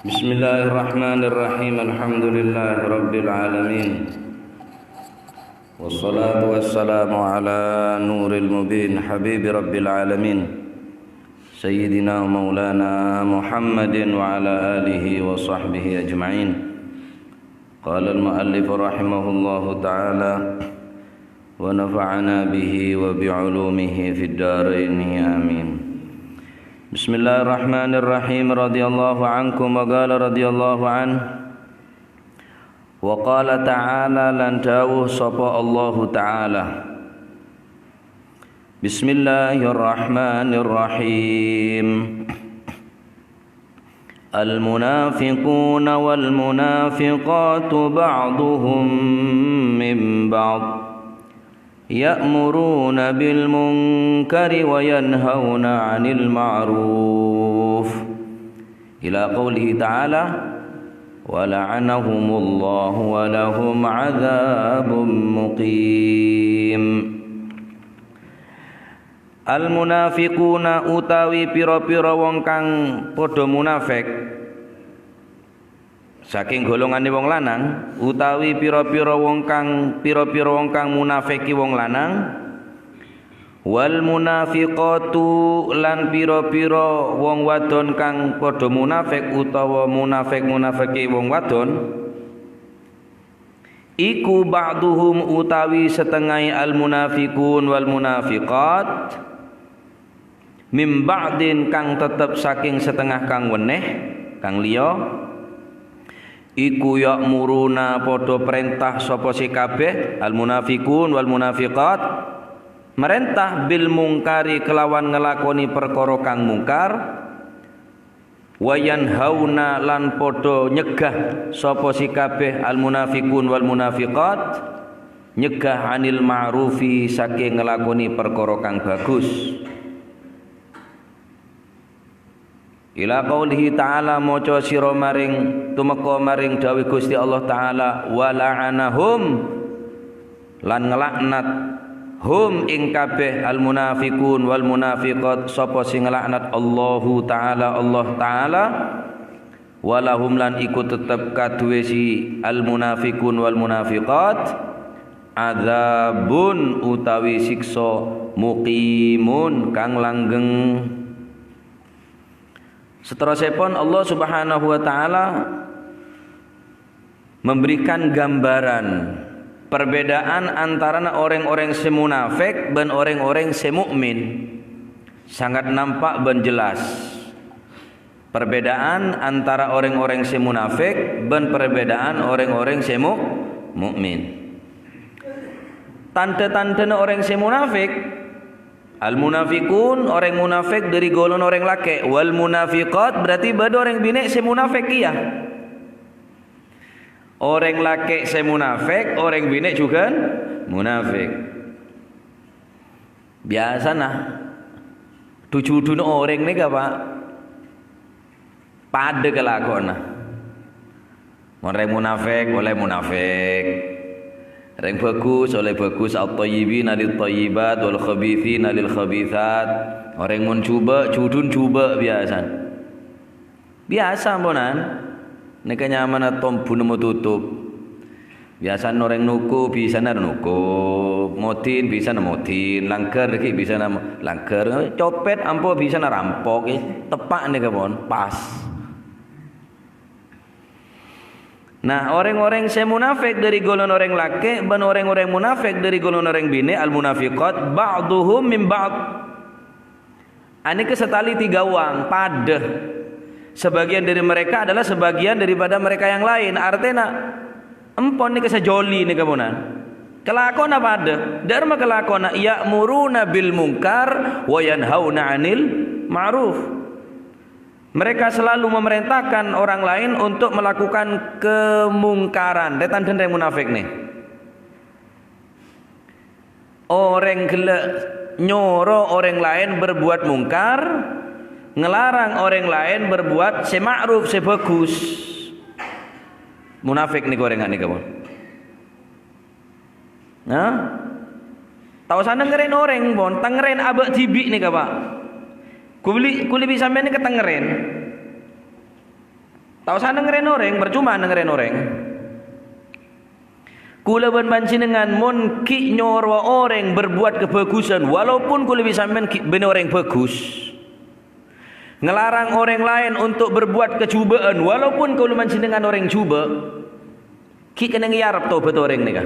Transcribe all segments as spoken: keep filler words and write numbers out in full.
بسم الله الرحمن الرحيم. الحمد لله رب العالمين. والصلاة والسلام على نور المبين حبيب رب العالمين سيدنا ومولانا محمد وعلى آله وصحبه أجمعين. قال المؤلف رحمه الله تعالى ونفعنا به وبعلومه في الدارين آمين. بسم الله الرحمن الرحيم. رضي الله عنكم وقال رضي الله عنه. Wa qala ta'ala, lan dhâwuh sapa Allahu Ta'ala, Bismillahirrahmanirrahim. Al-munafiquna wal munafiqatu ba'duhum min ba'd. Ya'muruna bil munkari wa yanhauna 'anil ma'ruf. Ila qaulihi ta'ala, "Wa la'anahumullahu wa lahum 'adzabun muqim." Al-munafiquna utawi pira-pira wong kang padha munafik. Saking golonganne wong lanang, utawi pira-pira wong kang, pira-pira wong kang munafiki wong lanang, wal munafiqatu, lan pira-pira wong wadon kang padha munafik utawa munafik-munafiki wong wadon, iku ba'duhum utawi setengahé al munafiqun wal munafiqat, mim ba'din kang tetep saking setengah kang weneh, kang liya, iku ya'muruna padha prentah sapa se kabeh al munafiqun wal munafiqat, merentah bil mungkari kelawan ngelakoni perkara kang mungkar, wa yanhauna lan padha nyegah sapa se kabeh al munafiqun wal munafiqat, nyegah 'anil ma'rufi saking ngelakoni perkara kang bagus. Ila qaulihi ta'ala, maca sira maring, tumeka maring dawuh Gusti Allah Ta'ala, "Wa la'anahum," lan ngelaknat, "hum," ing kabeh, "al munafiqun wal munafiqat," sapa sing ngelaknat Allahu Ta'ala, Allah Ta'ala, "wa lahum," lan iku tetep kaduwe si al munafiqun wal munafiqat, "adzabun," utawi siksa, "muqimun," kang langgeng. Seterusipun, Allah Subhanahu wa Ta'ala memberikan gambaran perbedaan antara reng-oreng se munafik ban reng-oreng se mukmin. Sangat nampak ban jelas perbedaan antara reng-oreng se munafik ban perbedaan reng-oreng se mu-, mukmin. Tandha-tandhana oreng se munafik, al-munafiqun, oreng munafik dhari golongan oreng lake'. Wal munafiqat, berarti badha oreng bine' se munafik keya. Oreng lake' se munafik, oreng bine' jugan munafik. Biyasana, dhu-judhuna oreng neka, Pak, padha kalakowanna. Mon reng munafik, olle munafik. Reng bagus, olle bagus. At-thayyibina lit-thayyibat, wal khabitsina lil khabitsat. Oreng mon juba', judhun juba' biyasana. Biyasa, amponan. Neka nyamana tombuna matutup. Biyasana oreng nuku, bisana nuku. Modin, bisana modin. Langgar, lagi bisana mo-, langgar. Copet, ampo bisana rampok. Eh, tepak neka, pon. Pas. Nah, oreng-oreng se munafik dhari golongan oreng lake' ban oreng-oreng munafik dhari golongan oreng bine', al-munafiqat, ba'duhum min ba'd. Aneka satali tiga wang, padha. Sebagian dari mereka adalah sebagian daripada mereka yang lain. Artena, empon neka sajoli neka ponan. Kalakowanna padha. Dharma kalakowanna, "Ya'muruna bil munkar wa yanhauna 'anil ma'ruf." Mereka selalu memerintahkan orang lain untuk melakukan kemungkaran. Re tandhana reng munafik ne. Oreng gella' nyoro oreng lain berbuat mungkar, ngelarang oreng lain berbuat se ma'ruf, se bagus. Munafik neka oreng neka, pon. Nah, tao sanengren oreng, pon, tengren aba' dibi' neka, Pak. Kuli, kuli bi' sampeyan neka tengren. Ta' osa nengngeren orèng, parcoma nengngeren orèng. Kaulâ bân panjhennengngan mon ghi' nyorowa orèng berbuat kabhâghusân, walaupun kaulâ bi' sampèyan ghi' bânnè orèng bhâghus. Ngalarang orèng laèn untuk berbuat kajhubâ'ân, walaupun kaulâ panjhennengngan orèng jhubâ', ghi' kennèng èarep tobhât orèng nèka.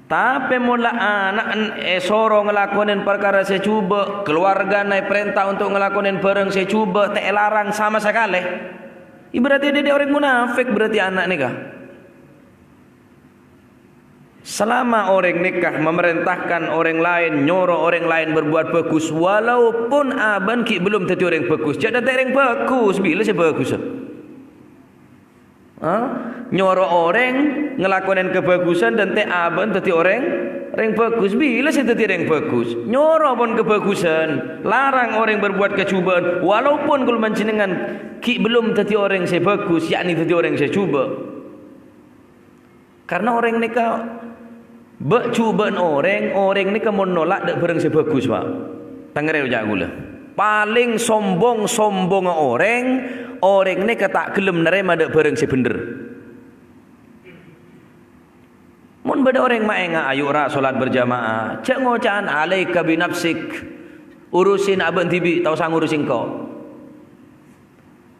Tapè mon la ana'na èsoro ngalakonè parkara sè jhubâ', kalowargana èparènta untuk ngalakonè bhârâng sè jhubâ', ta' èlarang sama sakalè, berarti dhâddhi orèng munafik berarti ana' nèka. Salama orèng nèka mamarèntahkan orèng laèn, nyoro orèng laèn berbuat bhâghus, walaupun abâ'na ghi' bellum dhâddhi orèng bhâghus, jhâ' dhâddhi orèng bhâghus, bilâ sè bhâghus. Ha? Nyoro orèng ngalakonè kabhâghusân dhâddhi abâ'na dhâddhi orèng, orèng bhâghus. Bilâ sè dhâddhi orèng bhâghus? Nyoro pon kabhâghusân, larang orèng berbuat kajhubâ'ân, walaupun kaulâ panjhennengngan ghi' bellum dhâddhi orèng sè bhâghus, yakni dhâddhi orèng sè jhubâ'. Karna orèng nèka bâ' jhubâ'na orèng, orèng nèka mon nolak dhâ' bhârâng sè bhâghus, Pa'. Tengngèrè oca' kaulâ. Palèng sombong-sombongnga orèng, orèng nèka ta' ghellem narèma dhâ' bhârâng sè bhendher. Mon bâdâ orèng maènga', "Ayo, ra, solat berjamaah." Jhâ' ngoca'an, "Alaika binafsik." Urusin abâ'na dhibi', ta' osa ngurusin engko'.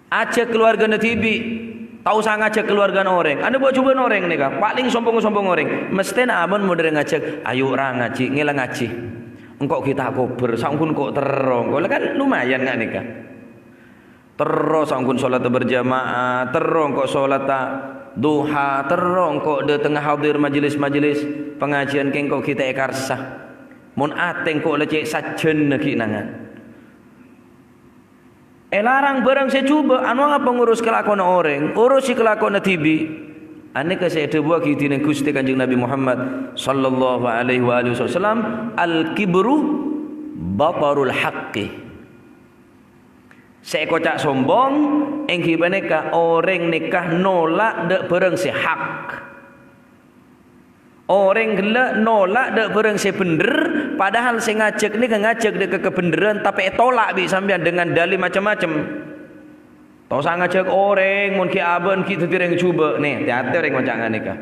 Ajhâk kalowargana dhibi', ta' osa ngajhâk kalowargana orèng. Ana bâ' jhubâ'na orèng nèka, palèng sombong-sombong orèng. Mesthèna abâ'na mon orèng ngajhâk, "Ayo, ra, ngajhi, ngèla ngajhi. Engko' ghi' ta' kobâr, saongghuna engko' terro engko'." Lah kan lumayan nga' nèka. Terro saongghuna solatta berjamaah, terro engko' solatta duha, terro engko' dâtengnga hadir majelis-majelis pangajiân, kèng engko' ghi' ta' èkarsa. Mon atè engko' la cè' sajjhânna ghi' nangan. Èlarang bhârâng sè jhubâ', ano apa ngurus kalakowanna orèng, urusi kalakowanna dhibi'. Anèka sè èdhâbuwaghi dhinèng Ghustè Kanjeng Nabi Muhammad sallallahu alaihi wa alihi wasallam, "Al-kibru batarul haqqi." Sè èkoca' sombong, èngghi panèka orèng nèka nolak dhâ' bhârâng sè hak. Orèng ghellâ' nolak dhâ' bhârâng sè bhendher, padahal sè ngajhâk nèka ngajhâk dhâ' ka kabhendherrân, tapè ètolak bi' sampèyan dengan dalil macem-macem. Ta' osa ngajhâk orèng, mon ghi' abâ'na ghi' dhâddhi rèng jhubâ'. Nè, tè-atè orèng ngoca' nga' nèka.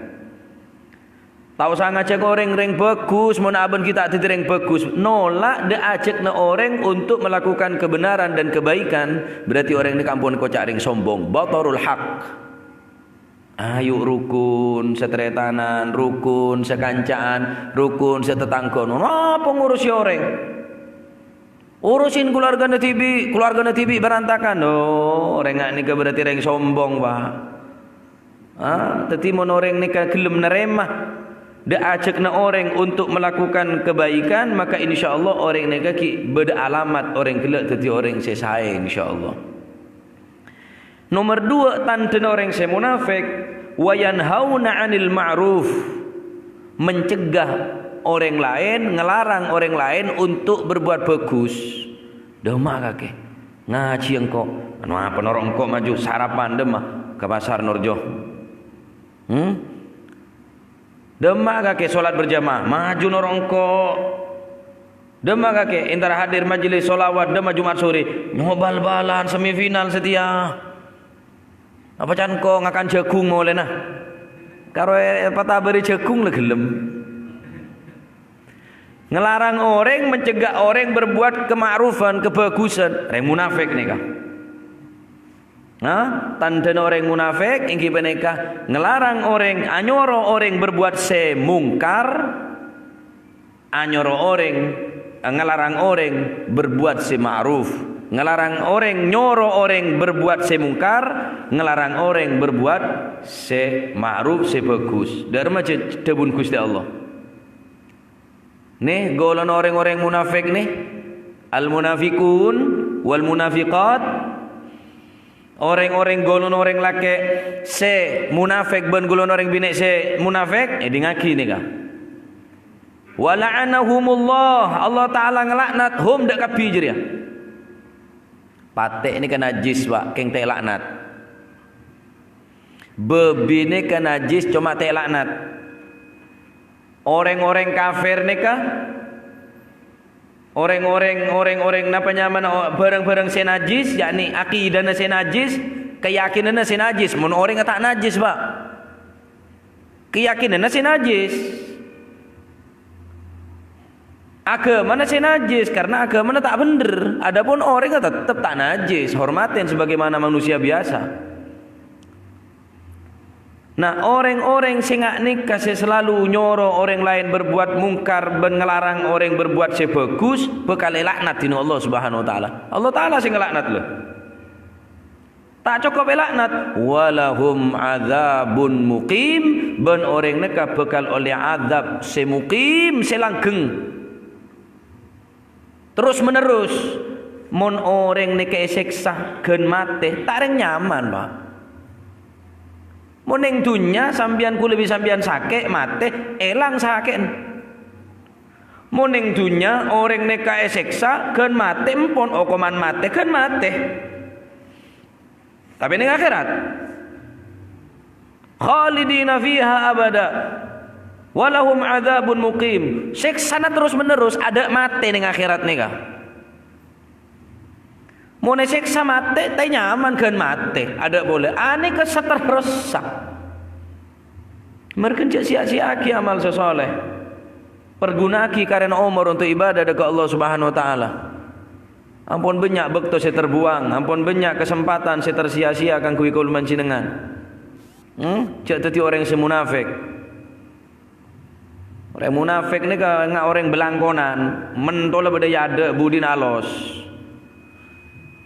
Ta' osa ngajhâk orèng rèng bhâghus, mon abâ'na ghi' ta' dhâddhi rèng bhâghus. Nolak dhâ' ajhâkna orèng untuk melakukan kebenaran dan kebaikan, berarti orèng nèka ampon èkoca' rèng sombong. Batarul haq. Ayo rukun sataretanan, rukun sakanca'an, rukun satatangghâna. Napa ngurusi orèng? Urusin kalowargana dhibi', kalowargana dhibi' berantakan. Oh, orèng nga' nèka berarti rèng sombong, Pa'. Ah, dhâddhi mon orèng nèka ghellem narèma dhâ' ajhâkna orèng untuk melakukan kebaikan, maka insyaallah orèng nèka ghi' bâdâ alamat orèng ghellâ' dhâddhi orèng sè saè, insyaallah. Nomer dua, tandhâna orèng sè munafik, "Wa yanhauna 'anil ma'ruf." Mencegah orèng laèn, ngalarang orèng laèn untuk berbuat bagus. Dâmma kakè, ngajhi engko'. Anu apa noro' engko' maju sarapan dâmma ka pasar Norjo. Hmm? Dâmma kakè solat berjamaah, maju noro' engko'. Dâmma kakè, entara hadir majelis sholawat, dâmma Jumat sore, nyoba bal-balan semifinal satèya. Apa can engko' ngakan jhâghung molèna? Karo è-, èpatabâri jhâghung la ghellem. Ngalarang orèng, mencegah orèng berbuat kema'rufan, kebhâghusân, rèng munafik nèka. Nah, tandhâna orèng munafik èngghi panèka ngalarang orèng, anyoro orèng berbuat sè mungkar, anyoro orèng, eh, ngalarang orèng berbuat sè ma'ruf, ngalarang orèng, nyoro orèng berbuat sè mungkar, ngalarang orèng berbuat sè ma'ruf, sè bhâghus. Dâ' remma jâ-, dhâbuna Ghustè Allah. Nè, golongan orèng-orèng munafik nè, al-munafiqun wal munafiqat, orèng-orèng golongan orèng lakè' sè munafik bân golongan orèng binè' sè munafik, èdingngaghi nèka. "Wa la'anahumullah," Allah Ta'ala ngalaknat hum dhâ' kabbhi jârèya. Patè' nèka najjhis, Pa', kèng ta' èlaknat. Bâbi nèka najjhis, coma ta' èlaknat. Orèng-orèng kafir nèka, orèng-orèng, orèng-orèng napa nyamana, o-, bhârâng-bhârâng sè najjhis, yakni akidana sè najjhis, Kayakinanna sè najis, mon orèngnga ta' najis, Pak. Kayakinanna sè najis. Aghâmana sè najis, karena aghâmana ta' bhendher. Adapun orèngnga tettep ta' najis, hormatin sebagaimana manusia biasa. Nah, orèng-orèng sè nga' nèka sè salalu nyoro orèng laèn berbuat mungkar bân ngalarang orèng berbuat sè bhâghus, bhâkal èlaknat dhinèng Allah Subhanahu wa Ta'ala. Allah Ta'ala sè ngalaknat, lho. Ta' cokop èlaknat, "Walahum adzabun muqim," bân orèng nèka bhâkal ollè adzab sè muqim, sè langgeng. Terros-menerros, mon orèng nèka èsèksa ghân matè, ta' rèng nyaman, Pak. Mon neng dhunnya sampèyan kulâ bi' sampèyan sakè', matè, èlang sakè'na. Mon neng dhunnya orèng nèka èsèksa ghân matè, empon okoman matè, ghân matè. Tapè neng akhèrat, "Khalidina fiha abada, walahum adzabun muqim." Sèksana terros-menerros, adâ' matè neng akhèrat nèka. Mon èsèksa matè, ta' nyaman ghân matè, adâ' polè. Anèka saterrossa. Mèrghân jhâ' siya-siya'aghi amal sè soleh. Perguna'aghi karèna omor onto' ibadah dâ' ka Allah Subhanahu wa Ta'ala. Ampon bânnya' bâkto sè terbuang, ampon bânnya' kasempadhân sè tersiya-siya kaangghuy kaulâ panjhennengngan. Hmm? Jhâ' dhâddhi orèng sè munafèk. Orèng munafèk nèka nga' orèng bâlangkonan, mentolè bâdâ è adâ', budina alos.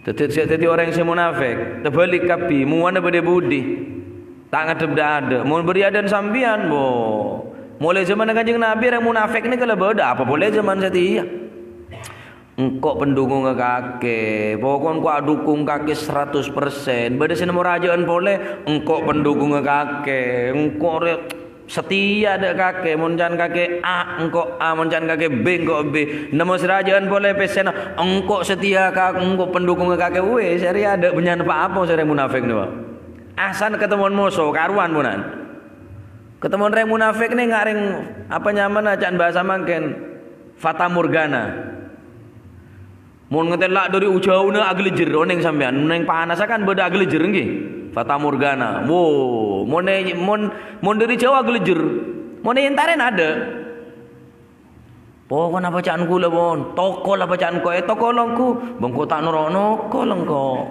Dhâddhi, jhâ' dhâddhi orèng sè munafèk, tabhâlik kabbhi, mowana bâdâ è budi, ta' ngaddhep dâ'-adâ'. Mon bâdâ è adâ'na sampèyan, bo, molaè jhâmanna Kanjeng Nabi, orèng munafèk nèka la bâdâ, apa polè jhâman satèya. Engko' pendhukungnga kakè, pokok engko' adhukung kakè saratos persen. Bâdâ sè nemmo rajâ'ân polè, engko' pendhukungnga kakè, engko' rè-, satèya dâ' kakè, mon can kakè A, engko' A, mon can kakè B, engko' B. Nemmo sè rajâ'ân polè pèssèna, engko' satèya ka-, engko' pendhukungnga kakè. Wè, sè rèya dâ' bânnya'na pa-apa sè orèng munafèk nèka. Asal katemmon moso, karowan ponan. Katemmon orèng munafèk nèka orèng, apa nyamana ca'na bhâsa mangkèn? Fatamorgana. Mon ngatèla' dâri jhâuna aghâlejjhâr, onèng sampèyan, neng panassa kan bâdâ aghâlejjhâr, ènggi? Fatamorgana. Wo, mon è-, mon, mon dâri jhâu aghâlejjhâr, mon èentarè adâ'. Pokok napa ca'na kulâ, pon? Tokol apa ca'na engko'? È tokol engko', bâ' engko' ta' noro' nokol engko'.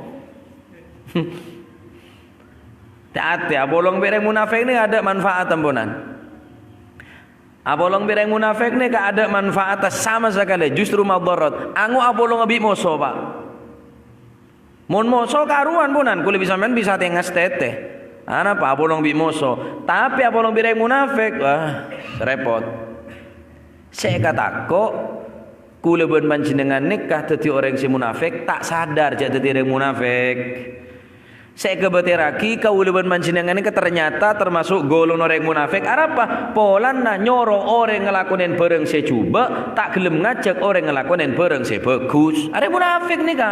Tè-atè, apolong bi' rèng munafèk nèka adâ' manfaat amponan. Apolong bi' rèng munafèk nèka adâ' manfaat sama sakalè, justru madharat. Ango' apolong bi' moso, Pak. Mon moso karowan ponan, kulâ bi' sampèyan bisa tengngas tètè. Anapa apolong bi' moso? Tapè apolong bi' rèng munafèk, wah, repot. Sè èkatako', kulâ bân panjhennengngan nèka dhâddhi orèng sè munafèk, ta' sadar jhâ' dhâddhi orèng munafèk. Sè èkabâtèrraghi kaulâ bân panjhennengngan nèka ternyata termasuk golongan orèng munafèk. Arapa? Polana nyoro orèng ngalakonè bhârâng sè jhubâ', ta' ghellem ngajhâk orèng ngalakonè bhârâng sè bhâghus. Arèya munafèk nèka.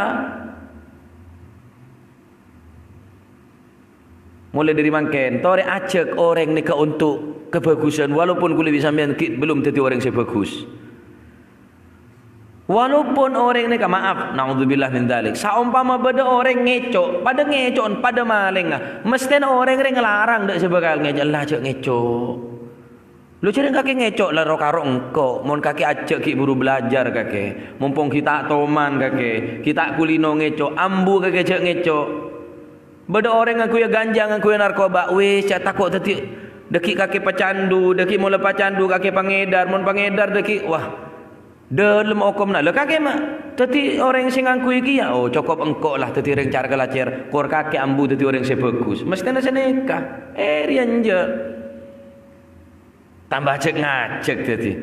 Molaè dâri mangkèn, torè ajhâk orèng nèka onto' kabhâghusân, walaupun kulâ bi' sampèyan ghi' bellum dhâddhi orèng sè bhâghus. Walaupun orèng nèka, maaf, naudzubillah min dzalik, saompama bâdâ orèng ngèco', padâ ngèco'na, padâ malèngnga, mesthèna orèng rè nglarang dâ' sè bhâkal ngèco', "Ella, jhâ' ngèco'." Lo, jhârâng kakè ngèco' la ro-karo engko', mon kakè ajhâk ghi' buru belajar kakè, mompong ghi' ta' toman kakè, ghi' ta' kulino ngèco', ambu kakè jhâ' ngèco'. Bâdâ orèng ngangghuya ganja, ngangghuya narkoba, wis, jhâ' tako' dhâddhi, dâgghi' kakè pacandu, dâgghi' mola pacandu kakè pangèdar, mon pangèdar dâgghi', wah, dâlem okomna. La kakè ma' dhâddhi orèng sè ngangghuy kèya, oh, cokop engko' la dhâddhi orèng car-kalacèr, kor kakè ambu dhâddhi orèng sè bhâghus. Mesthèna sanèka, eh, rèya enjâ'. Tamba ajhâk-ngajhâk dhâddhi.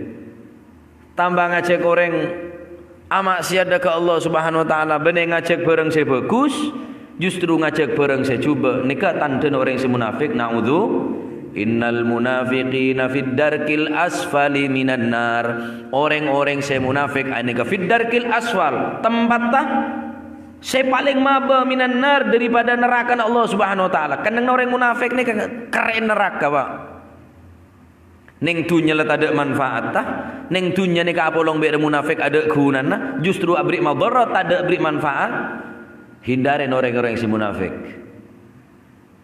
Tamba ngajhâk orèng amaksiat dâ' ka Allah Subhanahu wa Ta'ala, bânnè ngajhâk bhârâng sè bhâghus, justru ngajhâk bhârâng sè jhubâ', nèka tandhâna orèng sè munafèk, na'udzu, "Innal munafiqina fid darkil asfali minan nar." Orèng-orèng sè munafèk, anèka fid darkil asfal, tempatta sè palèng mabâ minan nar, daripada narakana Allah Subhanahu wa Ta'ala. Kennengnganna orèng munafèk nèka kerrè'na naraka, Pak. Neng dhunnya la tadâ' manfaatta, neng dhunnya nèka apolong bi' rèng munafèk adâ' ghunana, justru aberri' madharat, tadâ' aberri' manfaat. Hindarè orèng-orèng sè munafèk.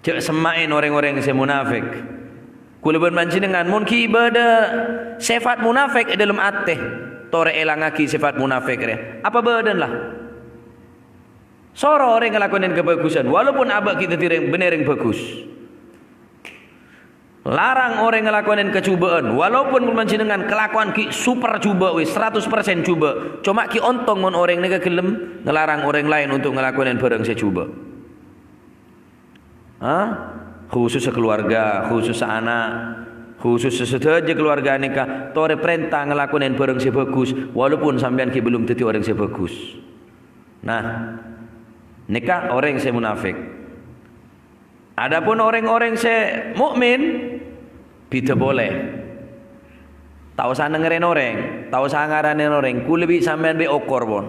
Jhâ' semma'è rèng-orèng sè munafik. Kaulâ bân panjhennengngan, mon ghi' bâdâ sèfat munafik è dâlem atè, torè èlangngaghi sèfat munafik rè. Apa bâdâna la? Soro orèng ngalakonè kabhâghusân, walaupun abâ' ghi' dhâddhi rèng, bânnè rèng bhâghus. Larang orèng ngalakonè kajhubâ'ân, walaupun kaulâ bân panjhennengngan kalakowan ghi' super jhubâ' wis, seratus persen jhubâ'. Coma ghi' ontong mon orèng nèka ghellem ngalarang orèng laèn untuk ngalakonè bhârâng sè jhubâ'. Ha? Khusus sakaluwarga, khusus saana', khusus sadhâjâ kaluwarga nèka torè parènta ngalakonè bhârâng sè bhâghus, walaupun sampèyan ghi' bellum dhâddhi orèng sè bhâghus. Nah, nèka orèng sè munafik. Adapun orèng-orèng sè mu'min, bhidhâ polè. Ta' osa nèngerrèn orèng, ta' osa ngaranè orèng, kaulâ bi' sampèyan bi' okor, pon.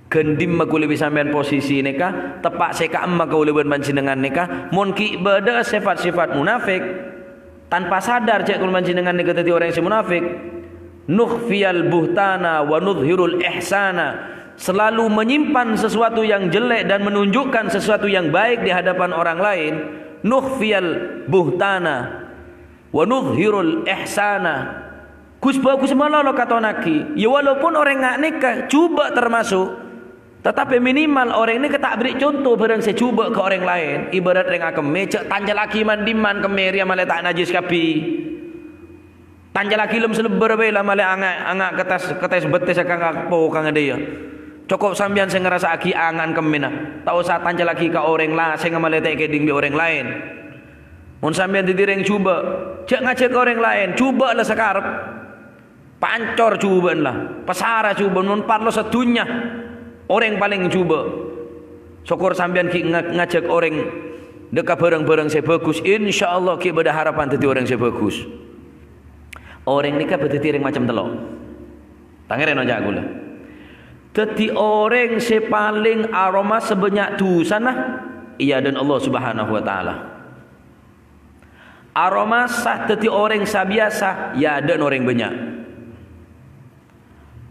Ghân dimma kaulâ bi' sampèyan posisi nèka, teppa' sè ka'imma kaulâ bân panjhennengngan nèka, mon ghi' bâdâ sèfat-sèfat munafik, tanpa sadar jhâ' kaulâ bân panjhennengngan nèka dhâddhi orèng sè munafik, nukhfiyal buhtana wa nudhhirul ihsana, selalu menyimpan sesuatu yang jelek dan menunjukkan sesuatu yang baik di hadapan orang lain, nukhfiyal buhtana wa nudhhirul ihsana. Ghus-bhâghus malolo katonnaghi, ya walaupun orèng nga' nèka jhubâ' termasuk, tatapè minimal orèng nèka ta' aberri' conto bhârâng sè jhubâ' ka orèng laèn, ibarat rèng akemmè, jhâ' tancallaghi man-dimman kemmè rèya malè ta' najjhis kabbhi. Tancallaghi lem salebbâr bhâi la malè anga', anga' kettes, kettes bettes ka, ka po ka ngadâ, ya. Cokop sampèyan sè ngarassa'aghi anga'an kemmèna. Ta' osa tancallaghi ka orèng la-, sè ngamalè ta' èkèdhing bi' orèng laèn. Mon sampèyan dhâddhi rèng jhubâ', jhâ' ngajhâk orèng laèn, jhubâ' la sakarep. Pancor jhubâ'na la, pasara jhubâ'na, mon parlo sadhunnya orèng palèng jhubâ'. Sokor sampèyan ghi' nga-, ngajhâk orèng dâ' ka bhârâng-bhârâng sè bhâghus, insyaallah ghi' bâdâ harapan dhâddhi orèng sè bhâghus. Orèng nèka bâdâ dhâddhi rèng macem tello'. Tangèrè oca' kaulâ. Dhâddhi orèng sè palèng aromasa bânnya' dhusana è adâ'na Allah Subhanahu wa Ta'ala. Aromasa dhâddhi orèng sabiyasa è adâ'na orèng bânnya'.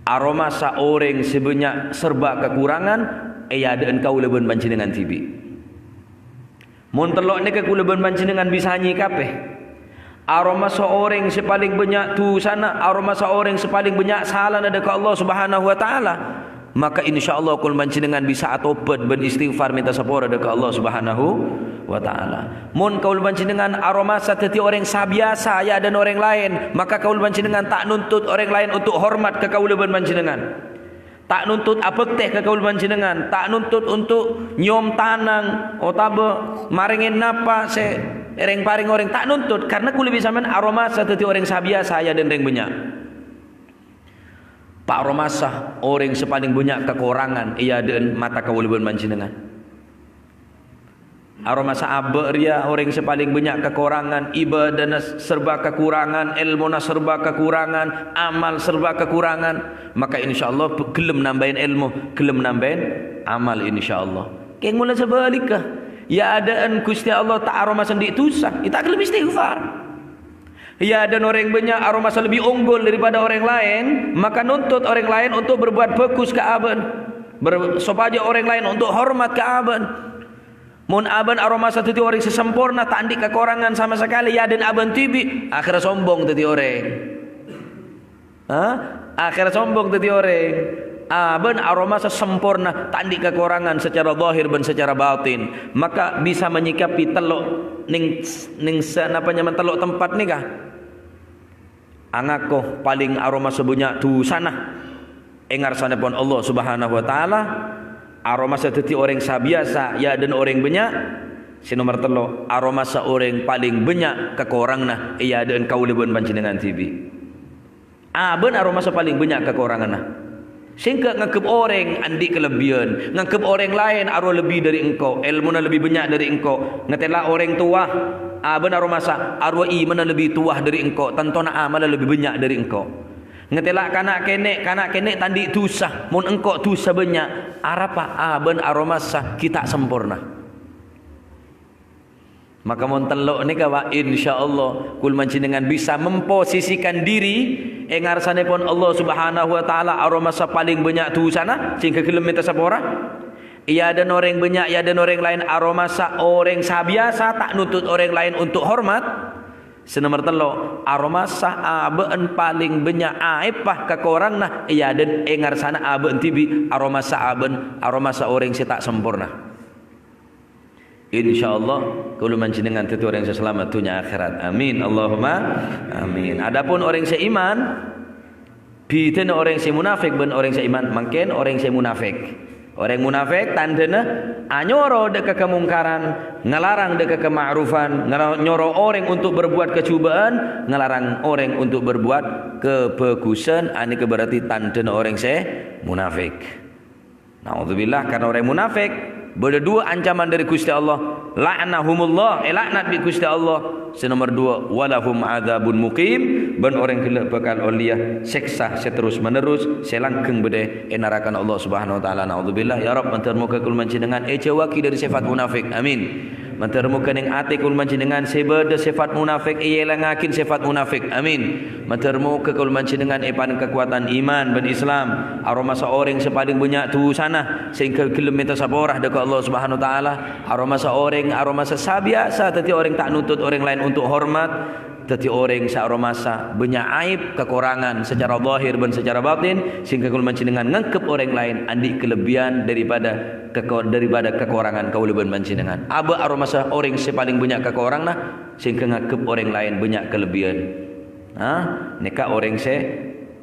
Aromasa orèng sè bânnya' serba kakorangan è adâ'na kaulâ bân panjhennengngan dhibi'. Mon tello' nèka kaulâ bân panjhennengngan bisa nyèkapè. Aromasa orèng sè palèng bânnya' dhusana, aromasa orèng sè palèng bânnya' salana dâ' ka Allah Subhanahu wa Ta'ala. Maka insyaallah kaulâ panjhennengngan bisa atobhât bân istighfar mènta sapora dâ' ka Allah Subhanahu wa Ta'ala. Mon kaulâ panjhennengngan aromasa dhâddhi orèng sabiyasa è adâ'na orèng laèn, maka kaulâ panjhennengngan ta' nuntut orèng laèn untuk hormat ka kaulâ bân panjhennengngan. Ta' nuntut abhâktè ka kaulâ panjhennengngan, ta' nuntut untuk nyèyom tanang otabâ marèngè napa sè èrèng-parèng orèng, ta' nuntut, karna kaulâ bi' sampèyan aromasa dhâddhi orèng sabiyasa è adâ'na rèng bânnya'. Aromasa orèng sè palèng bânnya' kakorangan è adâ'na mata kaulâ bân panjhennengngan. Aromasa abâ' rèya orèng sè palèng bânnya' kakorangan, ibâdâna serba kakorangan, èlmona serba kakorangan, amal serba kakorangan. Maka insyaallah bâ-, ghellem nambâi èlmo, ghellem nambâi amal insyaallah. Kèng mola sabhâligghâ. È adâ'na Ghustè Allah ta' aromasa andi' dhusa, ya ta' ghellem istighfar. È adâ'na orèng bânnya' aromasa lebbi onggol daripada orèng laèn, maka nuntut orèng laèn untuk berbuat bagus ka abâ'na. Ber-, sopajâ orèng laèn untuk hormat ka abâ'na. Mon abâ'na aromasa dhâddhi orèng sè samporna, ta' andi' kakorangan sama sakalè è adâ'na abâ'na dhibi', akhèrra sombong dhâddhi orèng. Ha? Akhèrra sombong dhâddhi orèng. Abâ'na aromasa samporna, ta' andi' kakorangan secara zahir bân secara batin, maka bisa menyikapi tello' nèng, nèng sa-, napa nyamana tello' tempat nèka. Angako palèng aromasa bânnya' dhusana è ngarsanèpon Allah Subhanahu wa Ta'ala, aromasa dhâddhi orèng sabiyasa è adâ'na orèng bânnya'. Sè nomer tello', aromasa orèng palèng bânnya' kakoranganna è adâ'na kaulâ bân panjhennengngan dhibi'. Abâ'na aromasa palèng bânnya' kakoranganna. Sèngghâ nganggep orèng andi' kalebbiyân, nganggep orèng laèn arowa lebbi dâri engko', èlmona lebbi bânnya' dâri engko'. Ngatèla' orèng towa, abâ'na aromasa arowa imanna lebbi towa dâri engko', tantona amalla lebbi bânnya' dâri engko'. Ngatèla' kana' kènè', kana' kènè' ta' andi' dhusa, mon engko' dhusa bânnya', arapa abâ'na aromasa ghi' ta' samporna. Maka mon tello' nèka, Pak, insyaallah kaulâ panjhennengngan bisa memposisikan diri è ngarsanèpon Allah Subhanahu wa Ta'ala, aromasa palèng bânnya' dhusana, sèngghâ ghellem mènta sapora. È adâ'na orèng bânnya', è adâ'na orèng laèn, aromasa orèng sabiyasa ta' nuntut orèng laèn untuk hormat. Sè nomer tello', aromasa abâ'na palèng bânnya' aèbbhâ kakoranganna è adâ'na è ngarsana abâ'na dhibi', aromasa abâ'na, aromasa orèng sè ta' samporna. Insyaallah, kaulâ panjhennengngan dhâddhi orèng sè salamet dhunnya akhèrat. Amin. Allahumma amin. Adapun orèng sè iman, bhidhâna orèng sè munafik bân orèng sè iman, mangkèn orèng sè munafik. Orèng munafik tandhâna anyoro dâ' ka kamongkaran, ngalarang dâ' ka kama'rufan, ngala-, nyoro orèng untuk berbuat kajhubâ'ân, ngalarang orèng untuk berbuat kabhâghusân, anèka berarti tandhâna orèng sè munafik. Naudzubillah, karena orèng munafik bâdâ dua ancaman dâri Ghustè Allah. La'nahumullah, èlaknat bi' Ghustè Allah. Sè nomer dua, walahum adzabun muqim, bân orèng ghellâ' bhâkal ollèya sèksa sè terros-menerros, sè langghâng bâdâ è narakana Allah Subhanahu wa Ta'ala. Naudzubillah, ya Rabb, mandhâr moghâ kaulâ panjhennengngan èjhâuwaghi dâri sèfat munafik. Amin. Mandhâr moghâ neng atè kaulâ panjhennengngan sè bâdâ sèfat munafik, èèlangngaghi sèfat munafik. Amin. Mandhâr moghâ kaulâ panjhennengngan èparèng kakowadhân iman bân Islam, aromasa orèng sè palèng bânnya' dhusana, sehingga ghellem mènta sapora dâ' ka Allah Subhanahu wa Ta'ala, aromasa orèng, aromasa sabiyasa dhâddhi orèng ta' nuntut orèng laèn untuk hormat, dhâddhi orèng sè aromasa bânnya' aèb, kakorangan secara zahir bân secara batin, sehingga kaulâ panjhennengngan nganggep orèng laèn andi' kelebihan daripada keko-, daripada kakorangan kaulâ bân panjhennengngan. Abâ' aromasa orèng sè palèng bânnya' kakoranganna, sehingga nganggep orèng laèn bânnya' kelebihan. Ha? Nèka orèng sè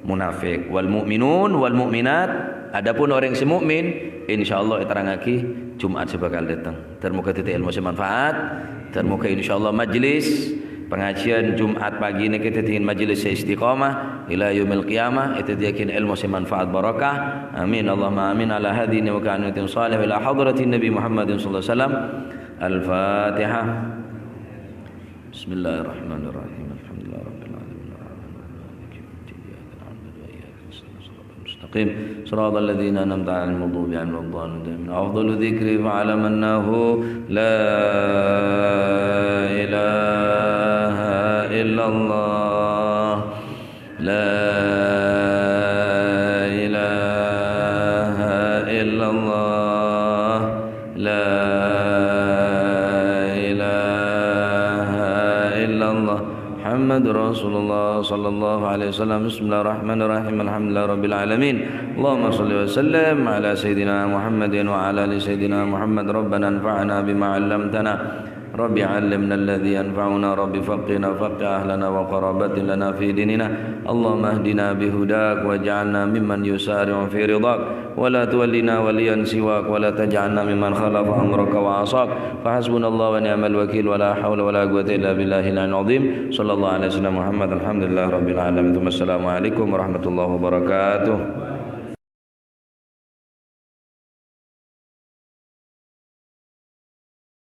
munafik. Wal mu'minun wal mu'minat, adapun orèng sè mukmin, insyaallah èterrangngaghi Jum'at sè bhâkal dâteng. Mandhâr moghâ dhâddhi èlmo sè manfaat. Mandhâr moghâ insyaallah majelis pengajian Jum'at pagi nèka dhâddhi majelis sè istiqomah ila yaumil qiyamah, èdhâddhiyâghi èlmo sè manfaat barokah. Amin, Allahumma amin. Ala hadhihi wa ka'annatin salih ila hadratin Nabi Muhammadin sallallahu alaihi wasallam. Al-Fatihah. بسم الله الرحمن الرحيم. الحمد لله رب العالمين. الرحمن الرحيم. مالك يوم الدين. إياك نعبد وإياك نستعين. صراط المستقيم. صراط الذين أنعمت عليهم غير المغضوب عليهم ولا الضالين. آمين. أفضل الذكر فاعلم أنه لا إله إلا الله. لا إله إلا الله. لا إله إلا الله. محمد رسول الله صلى الله عليه وسلم. بسم الله الرحمن الرحيم. الحمد لله رب العالمين. اللهم صل وسلم على سيدنا محمد وعلى آل سيدنا محمد. ربنا انفعنا بما علمتنا. رب علمنا الذي ينفعنا، رب فقهنا وفقه أهلنا وقرابة لنا في ديننا. اللهم اهدنا بهداك واجعلنا ممن يسارع في رضاك، ولا تولنا وليا سواك، ولا تجعلنا ممن خالف أمرك وعصاك. فحسبنا الله ونعم الوكيل، ولا حول ولا قوة إلا بالله العلي العظيم. صلى الله على سيدنا محمد، الحمد لله رب العالمين، ثم السلام عليكم ورحمة الله وبركاته.